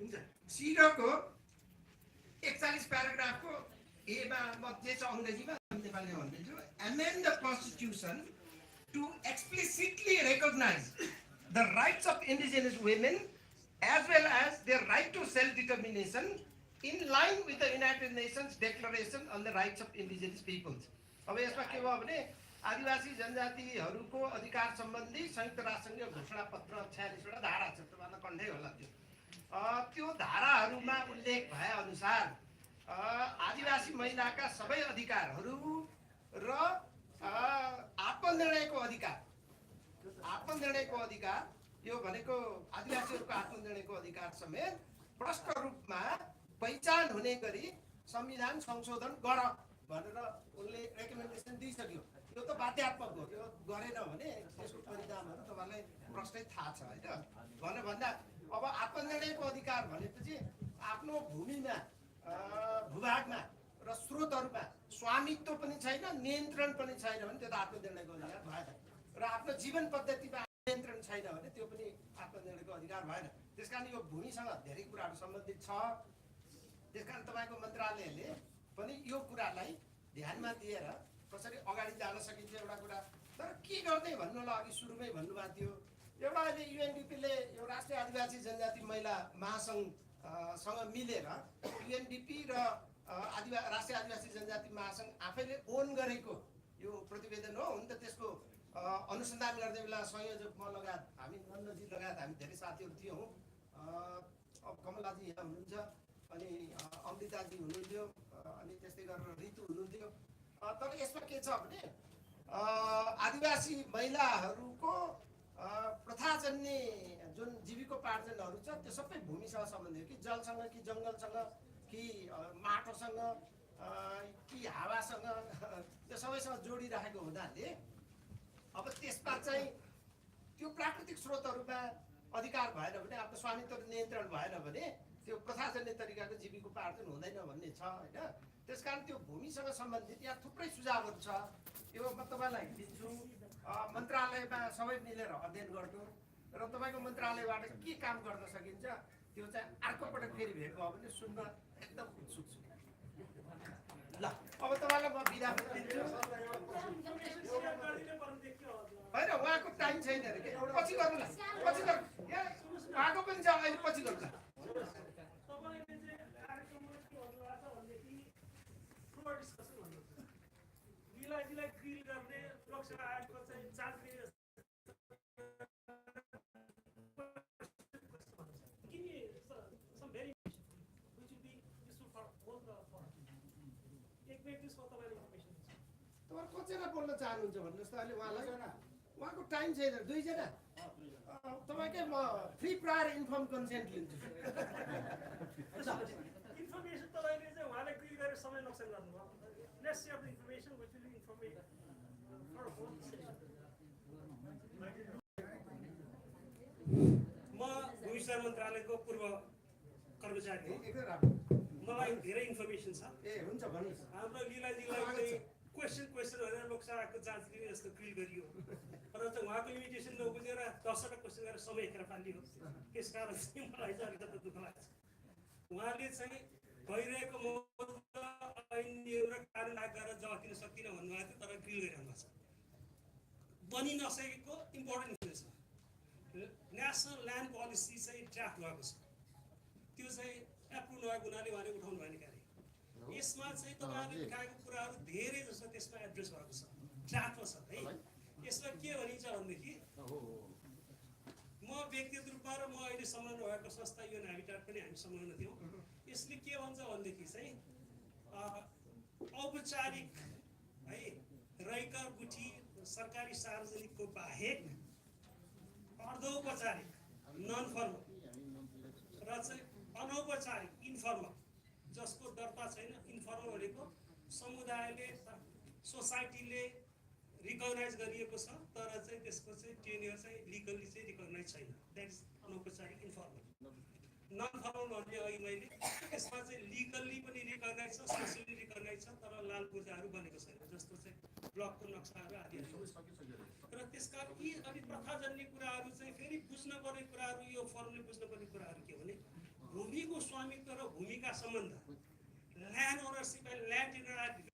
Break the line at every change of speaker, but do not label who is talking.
सिडको 41 प्याराग्राफको एमा म जे छ अङ्ग्रेजीमा नेपालीमा भन्दैछु amend the constitution to explicitly recognize the rights of indigenous women as well as their right to self-determination in line with the United Nations Declaration on the Rights of Indigenous Peoples. अब यसमा के भयो भने आदिवासी जनजातिहरूको अधिकार सम्बन्धी संयुक्त राष्ट्रसङ्घीय घोषणा पत्र 46 वटा धारा छ, तपाईहरुलाई कण्ठै होला त्यो धाराहरूमा उल्लेख भए अनुसार आदिवासी महिलाका सबै अधिकारहरू र आत्मनिर्णयको अधिकार यो भनेको आदिवासीहरूको आत्मनिर्णयको अधिकार समेत प्रष्ट रूपमा पहिचान हुने गरी संविधान संशोधन गर भनेर उनले रेकमेन्डेसन दिइसक्यो। यो त बाध्यात्मक हो, यो गरेन भने त्यसको परिणामहरू तपाईलाई प्रष्टै थाहा छ हैन। भन्दा अब आत्मनिर्णयको अधिकार भनेपछि आफ्नो भूमिमा भूभागमा र स्रोतहरूमा स्वामित्व पनि छैन, नियन्त्रण पनि छैन भने त्यो त आत्मनिर्णयको अधिकार भएन। र आफ्नो जीवन पद्धतिमा नियन्त्रण छैन भने त्यो पनि आत्मनिर्णयको अधिकार भएन। त्यसकारण यो भूमिसँग धेरै कुराहरू सम्बन्धित छ। त्यसकारण तपाईको मन्त्रालयले पनि यो कुरालाई ध्यानमा दिएर कसरी अगाडि जान सकिन्छ एउटा कुरा। तर के गर्ने भन्नुलाई अघि सुरुमै भन्नुभएको थियो, एउटा अहिले युएनडिपीले यो राष्ट्रिय आदिवासी जनजाति महिला महासङ्घसँग मिलेर युएनडिपी र राष्ट्रिय आदिवासी जनजाति महासङ्घ आफैले ओन गरेको यो प्रतिवेदन हो। हुन त त्यसको अनुसन्धान गर्ने बेला संयोजक म लगायत हामी नन्दजी लगायत हामी धेरै साथीहरू थियौँ। अब कमलाजी यहाँ हुनुहुन्छ, अनि अमृताजी हुनुहुन्थ्यो, अनि त्यस्तै गरेर ऋतु हुनुहुन्थ्यो। तर यसमा के छ भने आदिवासी महिलाहरूको प्रथाजन्य जुन जीविकोपार्जनहरू छ त्यो सबै भूमिसँग सम्बन्धित, कि जलसँग कि जङ्गलसँग कि माटोसँग कि हावासँग, त्यो सबैसँग जोडिराखेको हुनाले अब त्यसमा चाहिँ त्यो प्राकृतिक स्रोतहरूमा अधिकार भएन भने, आफ्नो स्वामित्व नियन्त्रण भएन भने त्यो प्रथाजन्य तरिकाको जीविकोपार्जन हुँदैन भन्ने छ हैन। त्यसकारण त्यो भूमिसँग सम्बन्धित यहाँ थुप्रै सुझावहरू छ। यो म तपाईँलाई दिन्छु, मन्त्रालयमा सबै मिलेर अध्ययन गर्नु र तपाईँको मन्त्रालयबाट के काम गर्न सकिन्छ त्यो चाहिँ अर्को पटक फेरि भेट भयो भने सुन्न एकदम उत्सुक छु। ल अब तपाईँलाई म बिदा दिन्छु। होइन, उहाँको टाइम छैन अरे, पछि गर्नु, पछि गर्नु, उहाँको पनि छ, अहिले पछि गर्नु। कतिजना बोल्न चाहनुहुन्छ भन्नुहोस् त अहिले उहाँलाई? उहाँको टाइम छैन, दुईजना। तपाईँकै म फ्री प्रायर इन्फर्म कन्सेन्ट लिन्छु।
इन्फर्मेसन तपाईँले चाहिँ उहाँलाई क्लिक गरेर समय नोक्सान गर्नुभयो। Let's share the information which will informate for whole session. म भूमिस्वार मन्त्रालयको पूर्व कर्मचारी हो। मलाई धेरै इन्फर्मेसन छ।
ए हुन्छ, भन्नुहोस्।
हाम्रो लीलाजीलाई चाहिँ क्वेसन गरेर लोकसभाको जाँच लिने जस्तो क्लियर गरियो, र चाहिँ उहाँको लिमिटेसन नबुझेर 10वटा क्वेसन गरेर समय हेरेर फालियो। त्यस कारण चाहिँ मलाई चाहिँ अलिकति दुःख लाग्छ। उहाँले चाहिँ भइरहेको मौजूदा ऐन नियम र कानुन लागू गरेर जवाफ दिन सक्दिनँ भन्नुभएको थियो, तर क्लियर गरिरहनु भएको छ। बनि नसकेको इम्पोर्टेन्ट कुरा छ, नेसनल ल्यान्ड पोलिसी चाहिँ ड्राफ्ट भएको छ, त्यो चाहिँ एप्रुभ नभएको हुनाले उहाँले उठाउनु भएन कार्य। यसमा चाहिँ तपाईँहरूले देखाएको कुराहरू धेरै जस्तो त्यसमा एड्रेस भएको छ, ड्राफ्टमा छ है। यसमा के भनिन्छ भनेदेखि म व्यक्तिगत रूपमा र म अहिले संलग्न भएको संस्था युएन ह्याबिटाट पनि हामी संलग्न थियौँ। यसले के भन्छ भनेदेखि चाहिँ औपचारिक है रैका गुठी सरकारी सार्वजनिकको बाहेक अर्धौपचारिक नन फर्मल र चाहिँ अनौपचारिक इन्फर्मल, जसको दर्ता छैन, इन्फर्मल भनेको समुदायले सोसाइटीले रिकग्नाइज गरिएको छ तर चाहिँ त्यसको चाहिँ टेन्योर चाहिँ लिगली चाहिँ रिकग्नाइज छैन, द्याट इज अनौपचारिक इन्फर्मल। नन फर्मल भन्ने अघि मैले त्यसमा चाहिँ लिगल्ली पनि रिकग्नाइज छ, सोसियली रिकग्नाइज छ, तर लाल पूर्जाहरू बनेको छैन, जस्तो चाहिँ ब्लकको नक्साहरू आदिहरू। र त्यसकारण यी अलिक प्रथाजन्य कुराहरू चाहिँ फेरि बुझ्नुपर्ने कुराहरू, यो फर्मले बुझ्नुपर्ने कुराहरू के भने भूमि भूमिका सम्बन्ध ल्यान्ड ओनरसिप एन्ड ल्यान्ड